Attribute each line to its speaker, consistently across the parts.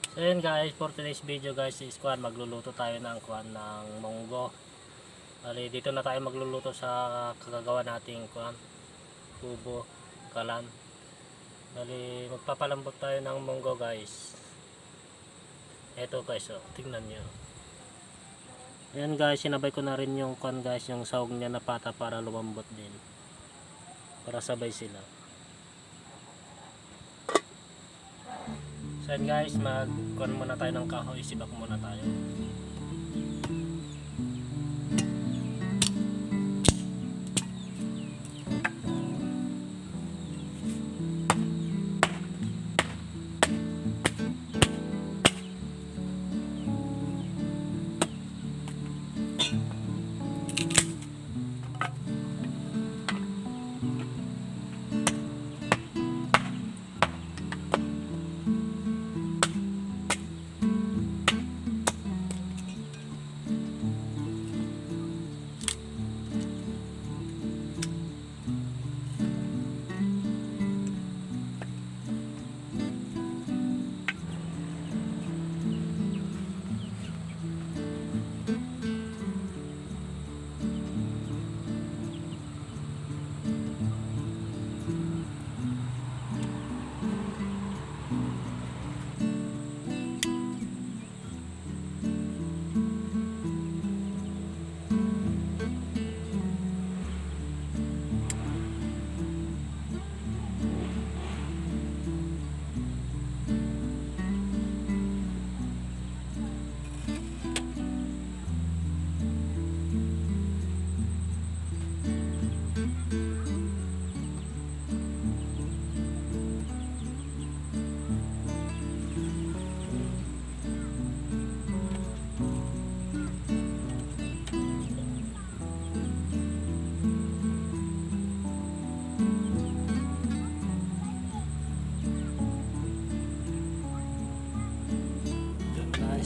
Speaker 1: So yun guys, for today's video guys is magluluto tayo ng munggo. Bali dito na tayo magluluto sa kagagawa nating kubo, kalan. Bali magpapalambot tayo ng munggo guys. Eto guys, oh, tingnan nyo. Ayan guys, sinabay ko na rin yung guys, yung sahog niya na pata para lumambot din. Para sabay sila. So yun guys, mag-kuhan muna tayo ng kahoy, sibak muna tayo.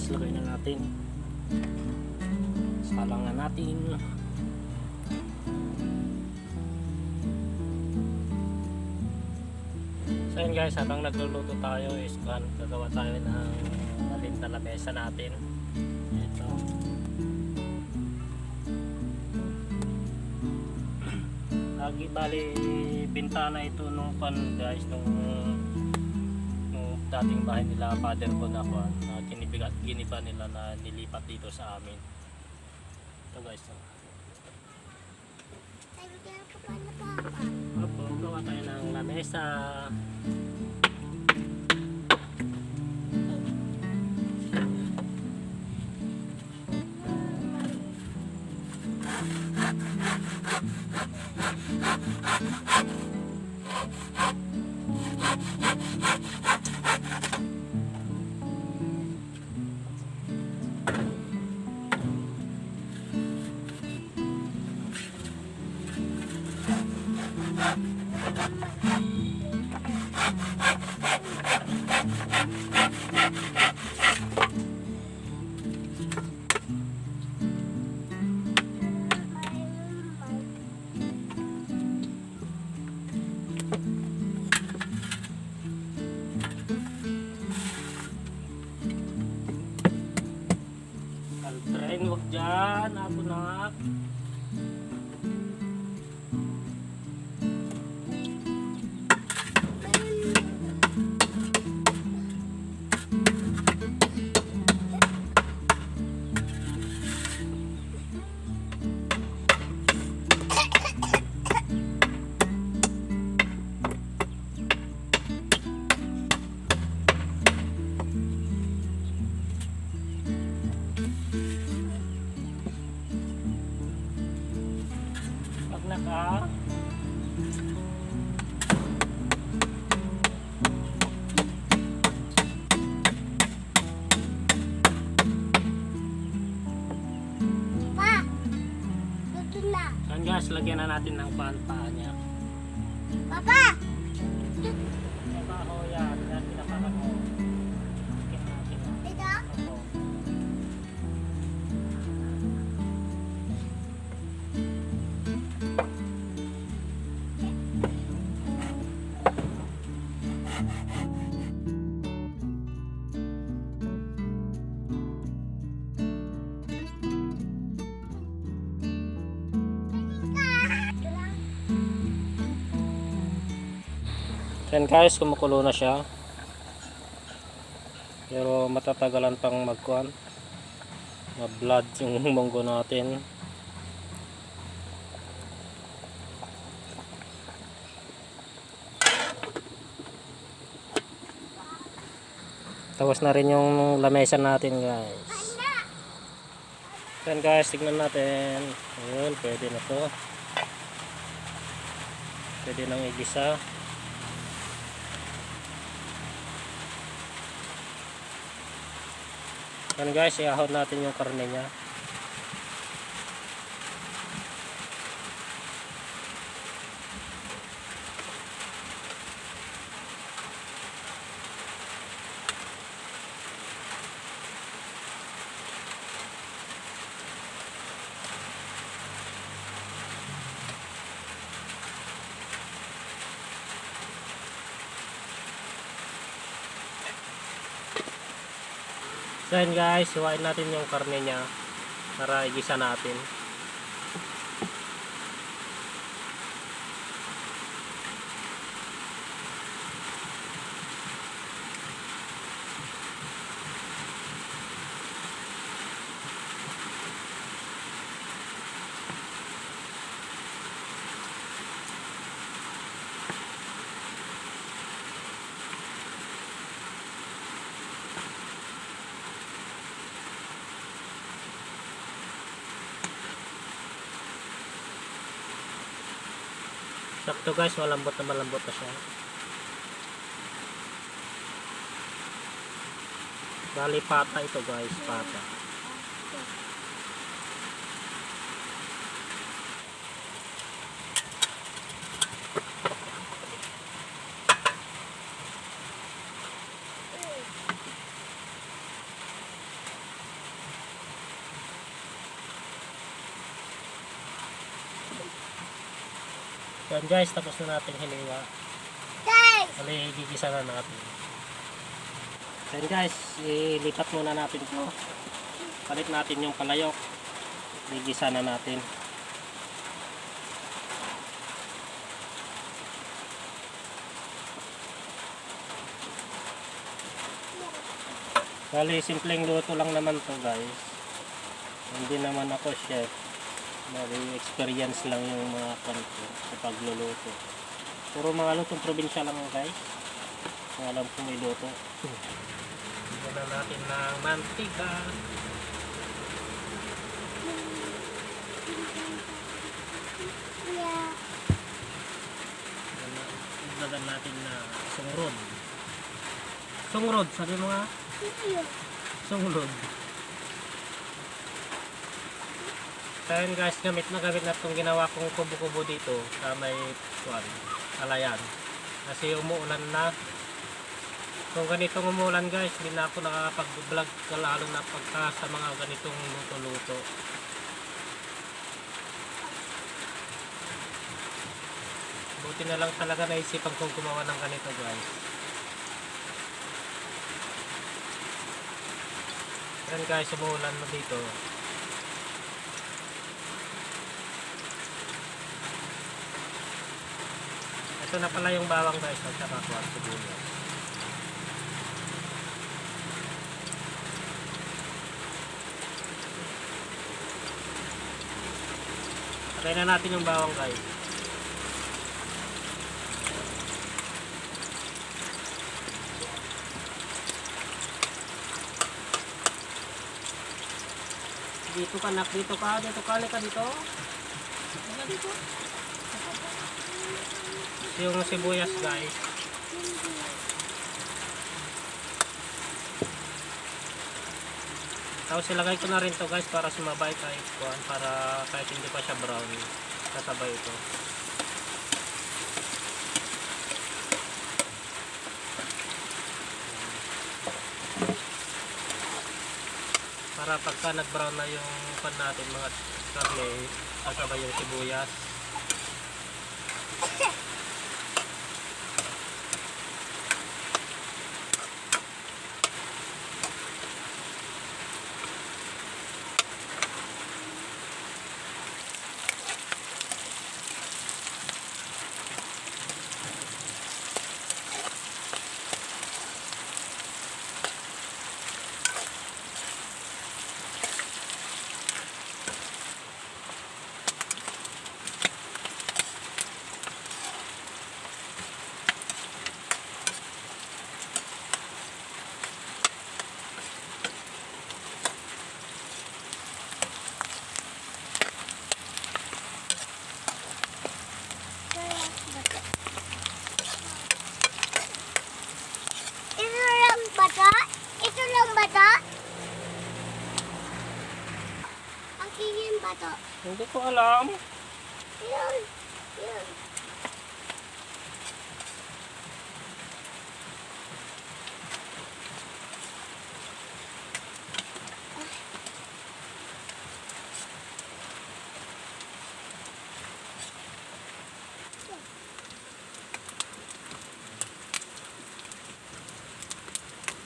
Speaker 1: Lagay na natin, salangan natin. So yun guys, habang nagluluto tayo is gagawa tayo ng malinta na mesa natin. Ito lagi bali bintana ito nung guys, nung dating bahay nila father ko na giniba nila na nilipat dito sa amin. Ito guys, opo, gawa tayo ng lamesa. Kaltrain, wag dyan, apunak. Naka
Speaker 2: Pa, luto na.
Speaker 1: yan guys, lagyan na natin ng paa niya.
Speaker 2: Papa!
Speaker 1: Trabaho yan, pinapakan mo.
Speaker 2: Ito?
Speaker 1: Opo. Yan guys, kumukulo na siya. Pero matatagalan pang magkuhan. Ma-blood yung munggo natin. Tapos na rin yung lamesa natin guys. Yan guys, tignan natin. Ayun, pwede na to. Pwede nang igisa. Yan guys, iahon natin yung karne niya. So yun guys, hiwain natin yung karne niya para igisa natin. Sakto guys, malambot na siya. Bali pata ito guys, pata. Yan guys, tapos na natin hiniwa.
Speaker 2: Guys!
Speaker 1: Bali, gigisa na natin. Yan guys, ilipat muna natin to. Palit natin yung palayok. Gigisa na natin. Bali, simpleng luto lang naman to guys. Hindi naman ako chef. Bali, experience lang yung mga kanto sa pagluluto. Puro mga lutong probinsya lang guys. Kung alam kong iluto. Bigyan na natin ng mantika.
Speaker 2: Yeah.
Speaker 1: Ilagyan natin na sungrod. Sungrod, sabi mo nga? Sungrod. Kaya guys, gamit na itong ginawa kong kubo-kubo dito sa may alayan. Kasi umuulan na. Kung ganitong umuulan guys, hindi na ako nakakapag-vlog lalo na pagka sa mga ganitong luto-luto. Buti na lang talaga naisipan kong gumawa ng ganito guys. Yan guys, umuulan na dito. Ito na pala yung bawang guys, at saka kuwan sibuyas. Patay na natin yung bawang guys. Dito ka nak, dito ka, halika dito. Halika dito. Yung sibuyas guys. Tapos ilagay ko na rin to guys para sumabay kahit kuhan, para kahit hindi pa siya brown, kasabay ito. Para pagka nag-brown na yung pan natin mga karne, kasabay yung sibuyas.
Speaker 2: to?
Speaker 1: Hindi ko alam.
Speaker 2: Yun. Yun.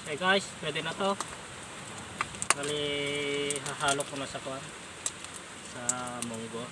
Speaker 1: Okay guys, pwede na to. Bali, hahalo ko na sa kwan. Sa munggo.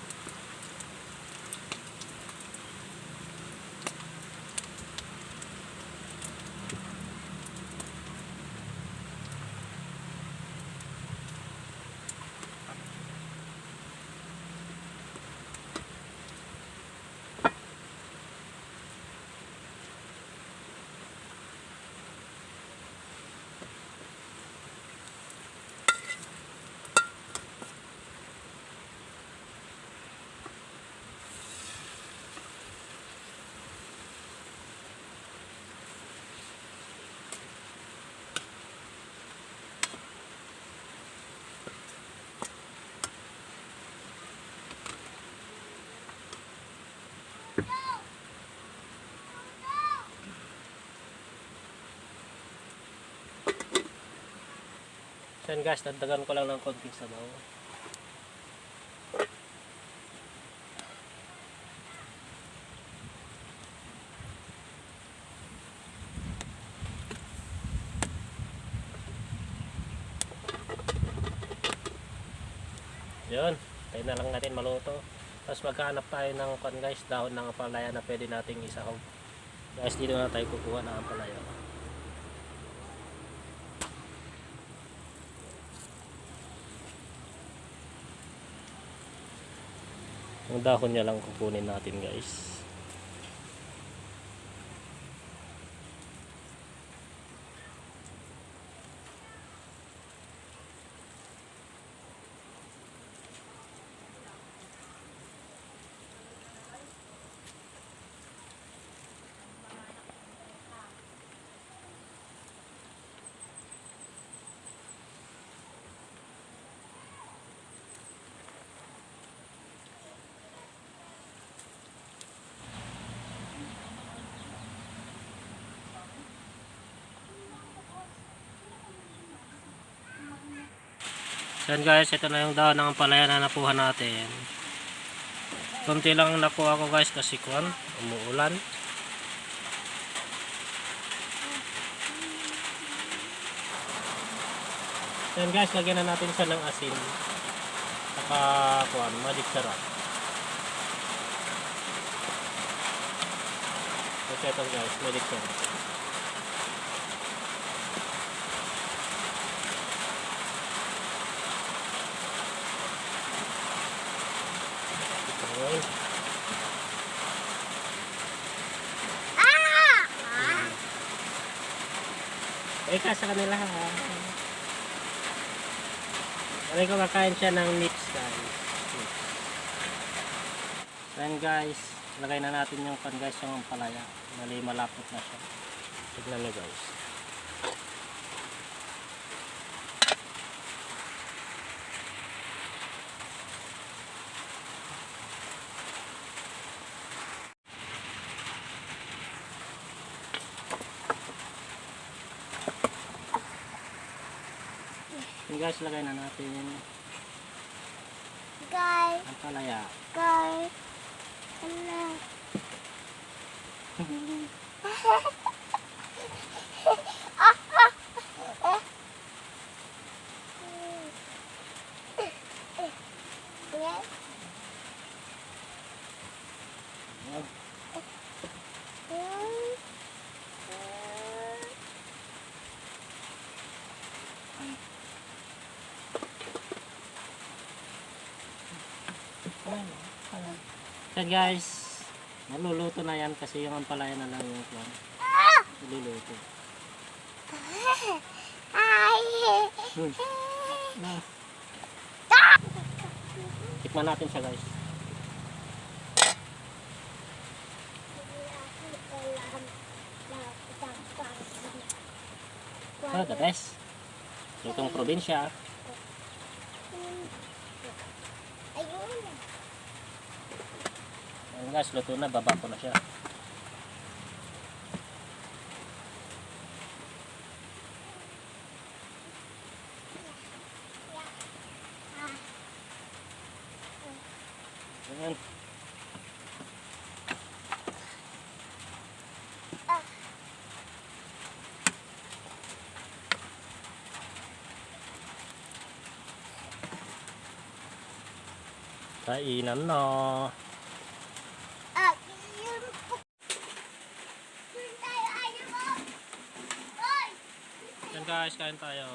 Speaker 1: So yun guys, dagdagan ko lang ng konting sabaw. Yun, tayo na lang natin maluto. Tapos magkahanap tayo ng kwan guys, dahon ng ampalaya na pwede nating isahog. Guys, dito na tayo kukuha ng ampalaya. Ang dahon niya lang kukunin natin guys. Yan guys, ito na yung dahon ng ampalaya na nakuha natin. Kunti lang nakuha ko guys kasi kwan, umuulan. Yan guys, lagyan na natin siya ng asin. Saka kwan, magic sarap. Kasi ito guys, magic sarap. Ika sa kanila ha. Aray ko makain siya ng nips guys. Then guys, lagay na natin yung pan guys, yung ampalaya. Mali malapot na siya. Tignan nyo guys. Yung guys, lagay na natin
Speaker 2: Guys.
Speaker 1: ang palaya.
Speaker 2: Guys. Hello.
Speaker 1: Yan guys, maluluto na yan kasi yung ampalaya na lang yung kwan. Maluluto. Uy. Na. Tikman natin siya guys. Ah, the best. Lutong probinsya.
Speaker 2: Ayun.
Speaker 1: Ayan guys, luto na, baba ko na siya. Ayan. Kainan na.
Speaker 2: Yun po. Yun tayo, ayaw mo. Hoy!
Speaker 1: Yan guys, kain tayo.